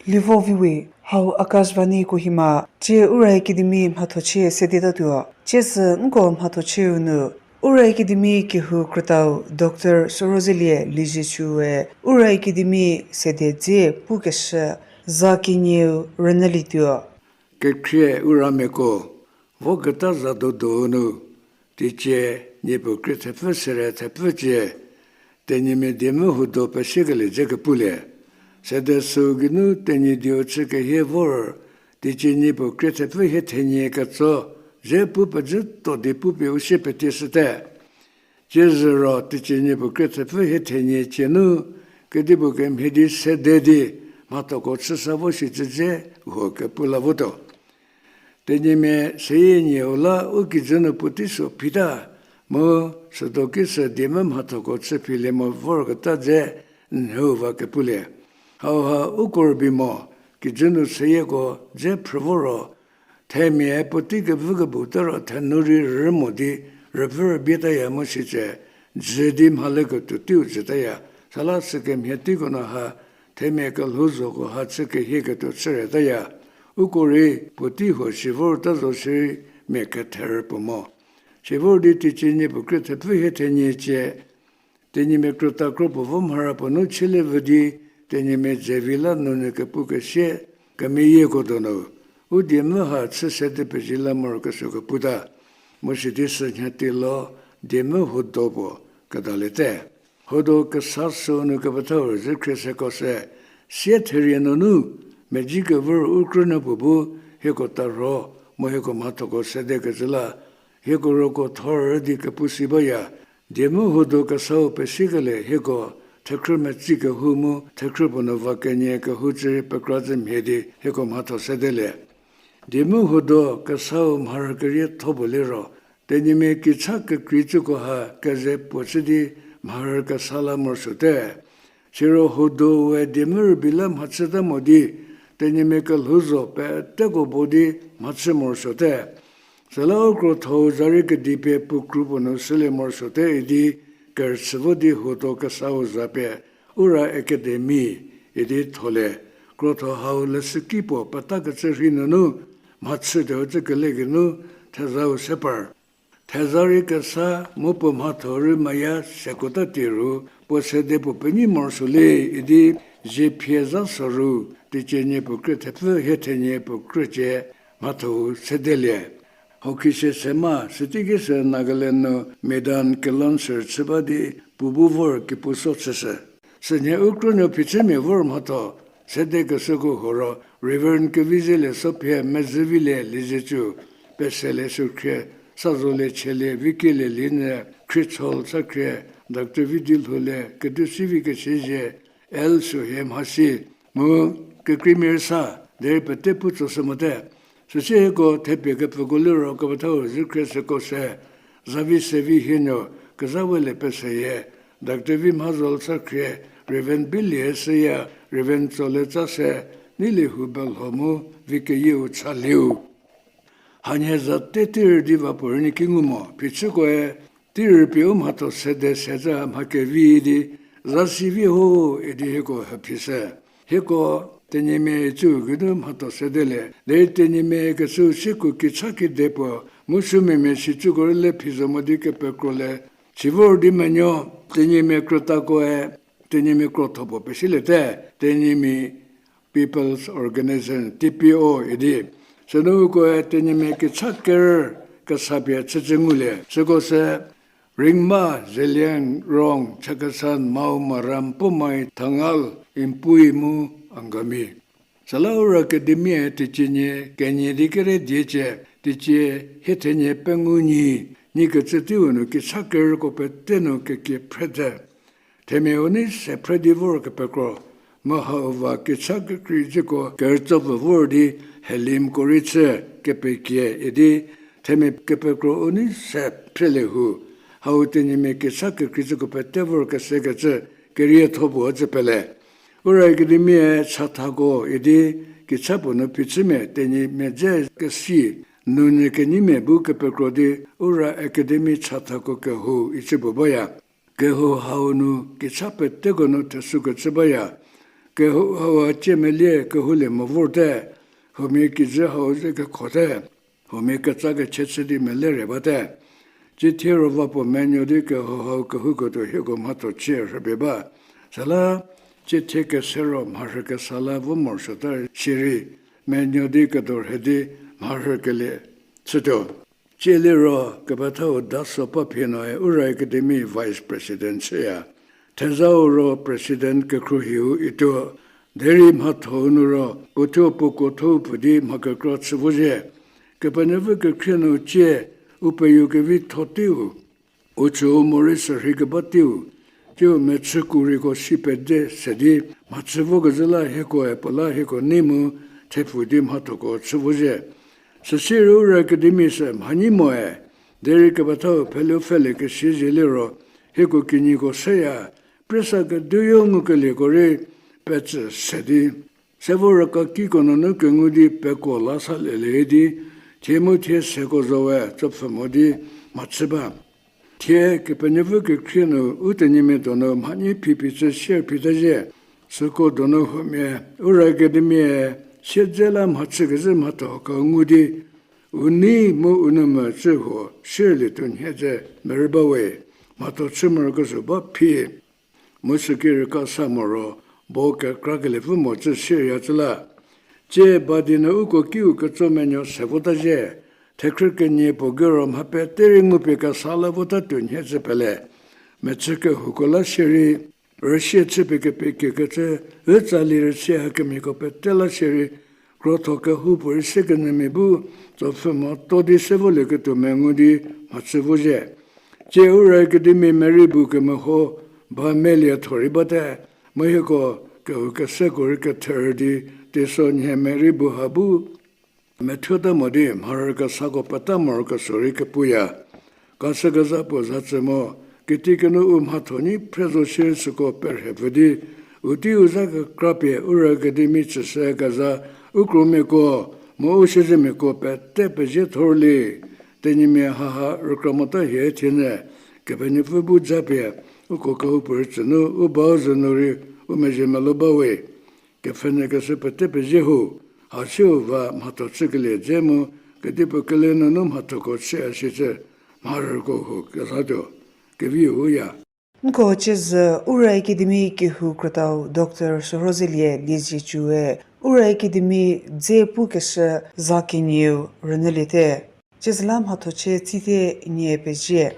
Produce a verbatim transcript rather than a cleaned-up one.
Livo viwe, hau Akashvani Kohima, cie Ura Academy mhathochie sedetatuo. Cie sü nko mhathochieu nu, Ura Academy kehou krütau Doctor Sorozelie Liezietsue Ura Academy sede dze pukeshü za kenieu rünyülietuo. Kekhrie Uramiako, voketa za dodo nu, teicie Niepuu krie thepfü sere thepfü cie, Tenyimia diemvü huo do pesiekelie dze kepulie. Sede süu geinu Tenyidieu chü kehie vor, teicie Niepuu krie thepfü hie thenie ketso, dze pu pezhü to di pupie u sie petie shüte. Cie zhü ro teicie Niepuu krie thepfü hie thenie cie nu, kedipuo kemhie di sede di, mhathoko chüsa vo shi cü dze huo kepu la votuo. Tenyimia seyie nieu la u kijü nu puotei suo phita, mu südo ki sü diemvü mhathoko chü philie mo vorketa dze nhüu va kepulie. Hauha uko rübei mo, kijü nu seyieko dze phrü vo ro, themia puotei kevü kebu ta ro thenu rei rü mo di rüpfü rübietaya mu sitse, jü di mhaleketuo teiu jütaya. Süla sükemhie teiko nu ha, themia kelhouzhoko ha chü kehieketuo chüretaya. Uko rei puotei huo si vorta zo shierei mia ketherü puo mo. Si vor di teicie Niepuu krie thepfü hie thenie cie, Tenyimia krüta kro puo vo mhara puo nu chülie vü di, Tenyimia dzevi la nunu kepukesie, kemeyieko donu, u diemvü ha chü sede pezie la morokesuo keputa. Mu sidi sünhie tei lo, diemvü huo do puo kedaliete. Huo do kesa süu nu kepethau rüzhü khrie seko se, sie therie nunu, mezhie kevor u krünuo puo bu, hieko tarho, mu hieko mhathoko sedekecü la, hieko roko thor di kepu si baya, diemvü huo do kesau pesikelie hieko, thekhrü metsi kehou mu thekhrü puo nu va kenie kehou cü rei pekra zhü mhie di hieko mhatho sedelie. Diemvü huo do kesau mharü kerietho puo liro, Tenyimia kicha kekreicüko ha keze puo chü di mharü kesa la morosuote. Siro huo do we diemvü rübei la mhachüta mo di, Tenyimia kelhouzho peteko bo di mhachü morosuote. Süla u krotho-u zari kedipie puo kru puo nu shülie morosuote idi, kerüchü vo di huo do kesau za pie, Ura Academy idi tholie, krotho hau leshüki puo petakecü rhei nunu, mhachütuo cü kele geinu, thezau se par. Theza rei kesa mu puo mhatho rei maya sekuota tie ru, puo sede puo penyi morosuolie idi, zie phie za soru, teicie Niepuu krie thepfü hie thenie puo krücie, mhatho-u sedelie. Hokhi sie sema, süteiki sü Nagaland nu Medan kelon sür chü ba di, puo bu vor kepuso chüshü. Sünhie u krünuo phichümia vor mhatho sedekeshüko huo ro, Reverend Kevizelie Sophie, Mezhüvilie Liezietsu, Peselie Sukhrie, Sazolie Chielie, Vikielie Linyü, Khrietshol Sakhrie, Doctor Vidilhoulie, Kedusivi Kesiezie, L Suhie Mhasi, mu kekreimia rei sa, derei pete pu tsoshü mote. Süsie hieko thepie kepfüko liro kepethau zhü khrie süko se, Zavi Sevi Hienuo, Kezawelie Peseyie, Doctor Vi Mhazol Sakhrie, Reverend Bilie Süya, Reverend Tsolie Tsase, Neilie Hubelho mu Vikeyieu Chalieu. Hanhie za te teirü di va puorei nie ki ngu mo, phichükoe, teirü pie u mhatho sede se zü ha mha kevi di, za sivi ho idi hieko hüphishü. Hieko Tenyimia icü geinu mhatho sedelie, derei Tenyimia kecü siku kicha kide puo, mu sümemia sicüko rei le phi zo mo di kepekrolie. Sivor di menuo, Tenyimia krütakoe, Tenyimia krotho puo pesiliete, Tenyimia People's Organization, T P O idi. Sünu ukoe Tenyimia kicha kerü kesa pie chücü ngulie. Süko se Ringma, Zeliangrong, Chakhesang, Mao, Maram, Poumai, Thangal, Inpui mu Angami. Süla Ura Academy-e teicie nie kenie di kere diecie, teicie hie thenie pengou nyi, nyi kecü teiu nu kicha kerüko pete nu kekie phrete. Themia u nei se phre di vor kepekro, mu hau va kicha kekreizhüko kerütso pfü vor di helimko rei chü kepekie idi, themia kepekro u nei se phrelie hu, hau Tenyimia kicha kekreizhüko pete vor kesekecü kerietho puo cü pele. Ura Academy-e chathako idi kicha puo nu phichümia Tenyimia dze kesi, nunyü kenyimia bu kepekro di Ura Academy chathako kehou icü puo baya. Kehou hau nu kicha peteko nu thesükecü baya. Kehou hau a tsie melie kehoulie mo vorte, huomia kijü hau ze kekhote, huomia ketsa kechie chü di mele re bate. Tsiethie rova puo menuo di kehou hau kehouketuo hieko mhatho chie rhüpie ba. Süla tsiethie kese ro mharhü kesa la vo morosuota shierei, menuo di kedorhe di mharhü kelie chütuo. Tsie liro kepethau Daso Paphienoe Ura Academy Vice President chüya. Thezau ro President kekhruohiu ituo. Derei mhatho-u nu ro puothuo puo kuotho-u pfü di mha kekra chü vozhie. Kepenuopfü kekhrie nu tsie u peyu kevitho teiu, u chüu morei sürhei keba teiu, tsiu mechü kuriko si pede se di mhachü vokezhü la hiekoe puo la hieko nei mu thepfu di mhathoko chü vozhie. Süsie rei Ura Academy sü mhanyi moe, derei kepethau pfheliu pfhülie kesie zie liro hieko kinyiko seya, priesa keduoyo ngukelieko rei petsü se di, se vo rükakiko nunu kengu di pekuo la salie lie di, thie mu thie seko zowe tsopfhü mo di mhachü ba. Thie Kepenuopfü kekhrie nu u tenyimia donu mhanyi phipie chü share phita zhie, süko donu huomia Ura Academy-e siedze la mhachükezhü mhatho kengu di, u nei mu u nou mecü huo share lietuo nhie ze merü bawe, mhatho chü morokesuo ba phi. Mu süki rüka sa moro bo kekra keliepfü mo chü share ya cü la. Tsie ba di nu uko kiu ketso menuo se vota zhie, thekhrü kenie puo gei ro mha pete rei ngupie kesa la vota tuo nhie chü pele. Mechü kehouko la shierei, rüsie chüpie kepekekecü, ü tsali rüsie hakemhieko pete la shierei, krotho kehoupuorei se kenyümia bu tsopfhü mo to di se volieketuo mengu di mhachü vozhie. Tsie Ura Academy merei bu kemeho ba melie tho rei bate, mu hieko kehou keseko rei ketherü di, teiso nhie merei bu ha bu methuota mo di mharü kesako peta morokesuo rei kepuya. Kashükezha puo za tsü mo, kitiekinu u mhatho nyi phre zo shierei süko perhepfü di, u teiu za kekrapie Ura Academy tsüshükezha u kromiako mu u siezemiako pete pezie thorlie. Tenyimia haha rükra mota hie thienyü, Kepenuopfü bu japie, uko kehoupuorei tsünu u bau zünu rei u mezhie melou bawe. Kepfhenyü keshü pete pezie ho, hasiu va mhatho chükelie dze mu, kedipuo kele nunu mhathoko chüya shicü, mharüko ho kezhatuo, keviu ya. Nko ciezü Ura Academy kehou krütau Doctor Shürhozelie Liezietsu-e Ura Academy dze pukeshü za kenieu rünyüliete. Ciezüla mhathochie tsite nie pezie.